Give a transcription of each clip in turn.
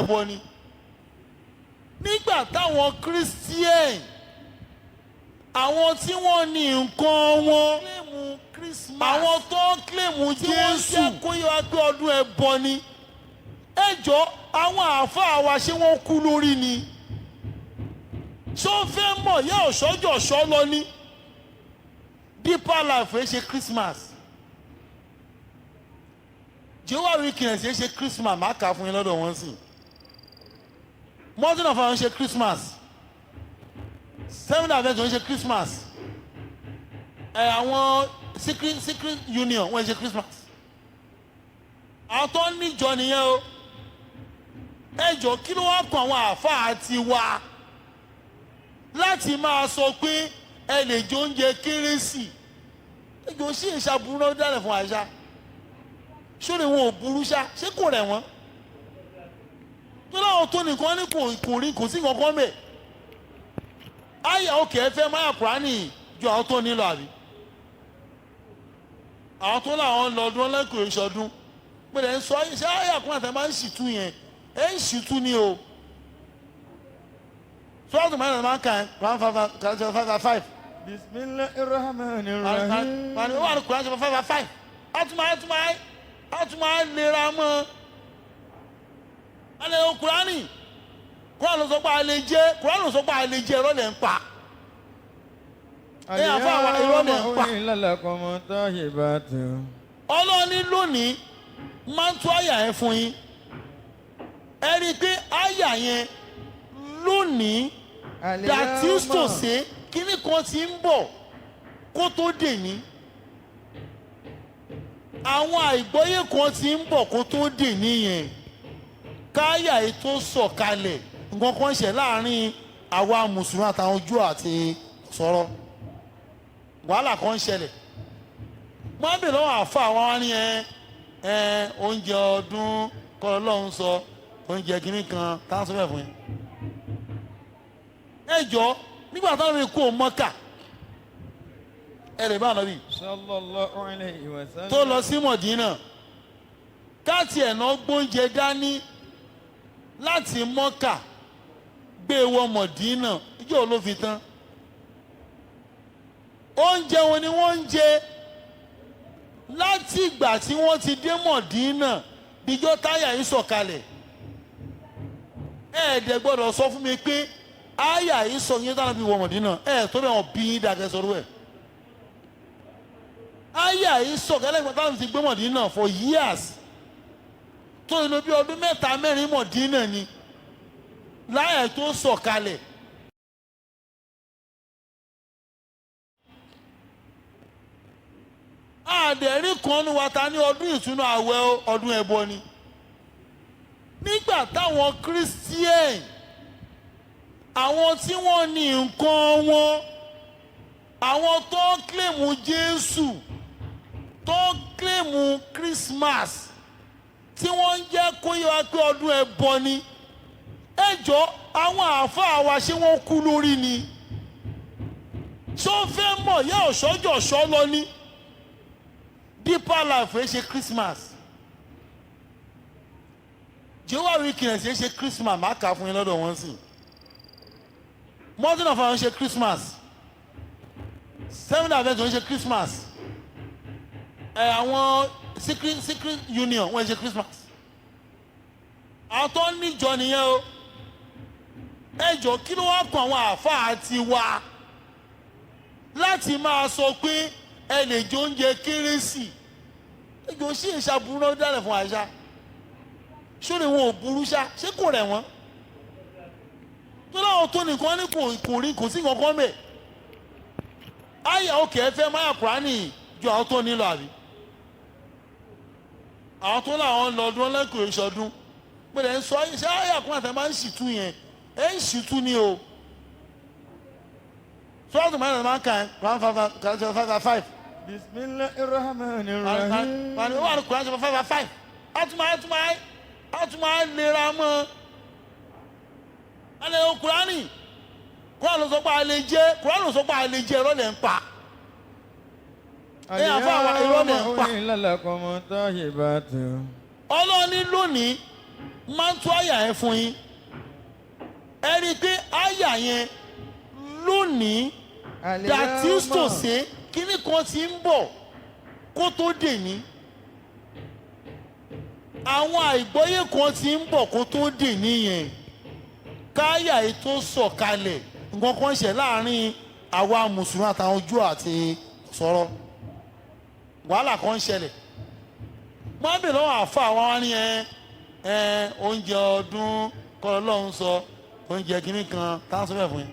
ẹbọ ni. Nígbà táwọn Christian, àwọn tí wọ́n ní nǹkan wọn, àwọn tó ń claim Jésù, tí wọ́n jẹ́ kó yẹ wá pé ọdún ẹbọ ni. Ẹ jọ, àwọn àáfàá wa, ṣé wọ́n kú lórí ni? Ṣó fẹ́ mọ̀ yẹ ọ̀ṣọ́jọ̀ ṣọ́ lọ ní Deeper Life ẹ ṣe Christmas, Jehovah Witness ẹ ṣe Christmas, má kà á fún yín lọ́dọ̀ wọn sí. Mountain of Fire ṣe Christmas, Seven Adventist ṣe Christmas, ẹ àwọn secret union wọ́n ṣe Christmas. Àwọn tó ń níjọ nìyẹn o. Ẹ jọ, kí ló wá kọ àwọn àáfàá ti wa láti máa sọ pé ẹ lè jẹ oúnjẹ kérésì? Ẹ jọ, sí ìṣàbùrú náà dálẹ̀ fún àṣà sórí wọn ò burú ṣá? Ṣé kò rẹ̀ wọ́n tó láwọn tó nìkan ní kò rí, kò sí nǹkan mẹ́ àyà òkè. Ẹ fẹ́ máyà Kúránì ju àwọn tó nílò, àbí àwọn tó láwọn lọ́dún lẹ́kọ̀ọ́ ìṣọdún pẹ̀lẹ́ ń sọ? Ṣé àyà kúránì àti ẹ máa ń ṣìtú yẹn? Ẹ ń ṣìtú ni o. Sọ́ọ̀tù mẹ́rin máa ń kà ẹ́ Quran 5 5 5. Bismillahir Rahmanir Rahim. Wà ní wà ní Quran 5 5. A tún máa lera mọ́ alẹ́ o. Kúránì, Kúránì ló sọ pé a lè jẹ, Kúránì ló sọ pé a lè jẹ. Irọ́ lẹ̀ ń pa. Ẹ àfọ àwọn irọ́ lẹ̀ ń pa. Uhilla lakum tayyibatu. Ọlọ́run ní lónìí máa ń tú àyà yẹn fún yín. Ẹ rí i pé àyà yẹn lónìí, that is to say, kíní kan ti ń bọ̀ kó tó dè ní, àwọn àìgbọ́yé kan ti ń bọ̀ kó tó dè níyẹn. Káyà yìí tó sọ̀kalẹ̀, nǹkan kan ṣe láàrin àwa mùsùlùmí àtàwọn Júù àti sọ̀rọ̀, wàhálà kan ṣẹlẹ̀. Wọ́n á bèèrè lọ́wọ́ àfa àwọn wa ní ẹ oúnjẹ ọdún kọ́ Ọlọ́run sọ oúnjẹ kìíní kan táwọn sọ bẹ́ẹ̀ fún yín. Ẹ jọ, nígbà táwọn fi kó Mọ́kà, ẹ lè bá ànábì Sallallahu alayhi wa sallam. tó lọ sí Mọ̀dínà, káàtì ẹ̀nà gbóúnjẹ dání láti Mọ́kà gbé wọ Mọ̀dínà, ìjọ ló fi tán. Oúnjẹ wo ni wọ́n ń jẹ láti ìgbà tí wọ́n ti dé Mọ̀dínà díjọ́ táyà yìí sọ̀kalẹ̀? Ẹ̀ẹ́dẹ̀ gbọ́dọ̀ sọ fún mi pé áyà yìí sọ yín táwọn fi wọ Mọ̀dínà. Ẹ̀ tó bẹ̀ wọ́n bí yín dàgẹ́ sọ̀rọ̀ ẹ̀. Áyà yìí sọ̀kalẹ̀ ìgbà táwọn ti gbé Mọ̀dínà for years, tó lò bí ọdún 3, 4 Mọ̀dínà ni láyà tó sọ̀kalẹ̀. Àdẹ̀rí kan ní wa ta ní ọdún ìtúnú àwẹ̀, ọdún ẹbọ ni. Nígbà táwọn Christian, àwọn tí wọ́n ní nǹkan wọn, àwọn tó ń claim Jésù, tó ń claim Christmas, tí wọ́n ń jẹ́ kó yẹ wá pé ọdún ẹbọ ni. Ẹ jọ, àwọn àáfàá wa, ṣé wọ́n kú lórí ni? Ṣó fẹ́ mọ̀ yẹ ọ̀ṣọ́jọ̀ ṣọ́ lọ ní Deeper Life ẹ ṣe Christmas, Jehovah Witness ẹ ṣe Christmas, má kà á fún yín lọ́dọ̀ wọn sí. Mountain of Fire ṣe Christmas, Seven Adventist ṣe Christmas, ẹ àwọn secret union wọ́n ṣe Christmas. Àwọn tó ń níjọ nìyẹn o. Ẹ jọ, kí ló wá kọ àwọn àáfàá ti wa láti máa sọ pé ẹ lè jẹ oúnjẹ kérésì? Ẹ jọ, sí ìṣàbùrú náà dálẹ̀ fún àṣà sórí wọn ò burú ṣá? Ṣé kò rẹ̀ wọ́n tó láwọn tó nìkan ní kò rí, kò sí nǹkan mẹ́ àyà òkè. Ẹ fẹ́ máyà Kúránì ju àwọn tó nílò, àbí àwọn tó láwọn lọ́dún lẹ́kọ̀ọ́ ìṣọdún pẹ̀lẹ́ ń sọ? Ṣé àyà kúránì àti ẹ máa ń ṣìtú yẹn? Ẹ ń ṣìtú ni o. Sọ́ọ̀tù mẹ́rin máa ń kà ẹ́ Quran 5 5 5. Bismillahir Rahmanir Rahim. Wà ní wà ní Quran 5 5. A tún máa lera mọ́ alẹ́ o. Kúránì, Kúránì ló sọ pé a lè jẹ, Kúránì ló sọ pé a lè jẹ. Irọ́ lẹ̀ ń pa. Ẹ àfọ àwọn irọ́ lẹ̀ ń pa. Uhilla lakum tayyibatu. Ọlọ́run ní lónìí Máa ń tú àyà yẹn fún yín. Ẹ rí i pé àyà yẹn lónìí, that is to say, kíní kan ti ń bọ̀ kó tó dè ní. Àwọn àìgbọ́yé kan ti ń bọ̀ kó tó dè níyẹn. Káyà yìí tó sọ̀kalẹ̀, nǹkan kan ṣẹ̀ láàrin àwa mùsùlùmí àtàwọn Júù àti sọ̀rọ̀, wàhálà kan ṣẹlẹ̀. Wọ́n bè lọ́wọ́ àfa àwọn wa ní ẹ oúnjẹ ọdún kọ́ lọ́hún sọ oúnjẹ kìíní kan tá a sọ bẹ́ẹ̀ fún yín.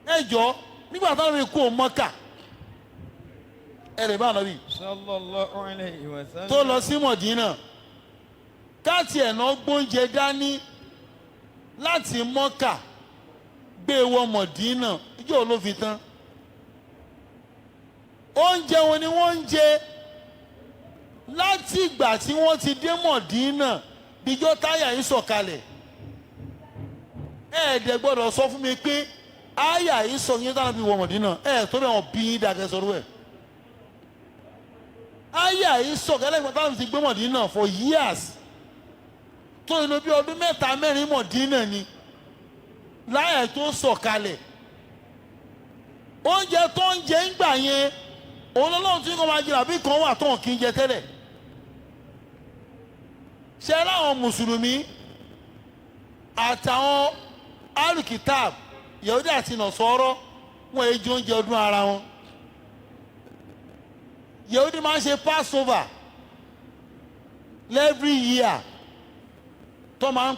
Ẹ jọ, nígbà táwọn fi kú Mọ́kà, ẹ lè bá àná bíi Sallallahu alayhi wa sallam. tó lọ sí Mọ̀dínà, káàtì ẹ̀nà gbóúnjẹ dání láti Mọ́kà gbé wọ Mọ̀dínà, ìjọ ló fi tán. Oúnjẹ wo ni wọ́n ń jẹ láti ìgbà tí wọ́n ti dé Mọ̀dínà díjọ́ táyà yìí sọ̀kalẹ̀? Ẹ̀ẹ́dẹ̀ gbọ́dọ̀ sọ fún mi pé áyà yìí sọ yín táwọn fi wọ Mọ̀dínà. Ẹ̀ tó bẹ̀ wọ́n bí yín dàgẹ́ sọ̀rọ̀ ẹ̀. Áyà yìí sọ̀kalẹ̀ nígbà táwọn ti gbé Mọ̀dínà for years, tó ìlú bí ọdún 3 4 Mọ̀dínà ni láyà tó sọ̀kalẹ̀. Oúnjẹ tó ń jẹ ń gbà yẹn, òun lọ́lọ́run tí kò máa jẹ, àbí kan wà tó hàn kí n jẹ tẹ́lẹ̀. Ṣe láwọn mùsùlùmí àtàwọn alukitab, Yahudi àti Nọ̀sọ́rọ́, wọn èyí jẹ oúnjẹ ọdún ara wọn. Yahudi máa ń ṣe Passover every year tó máa ń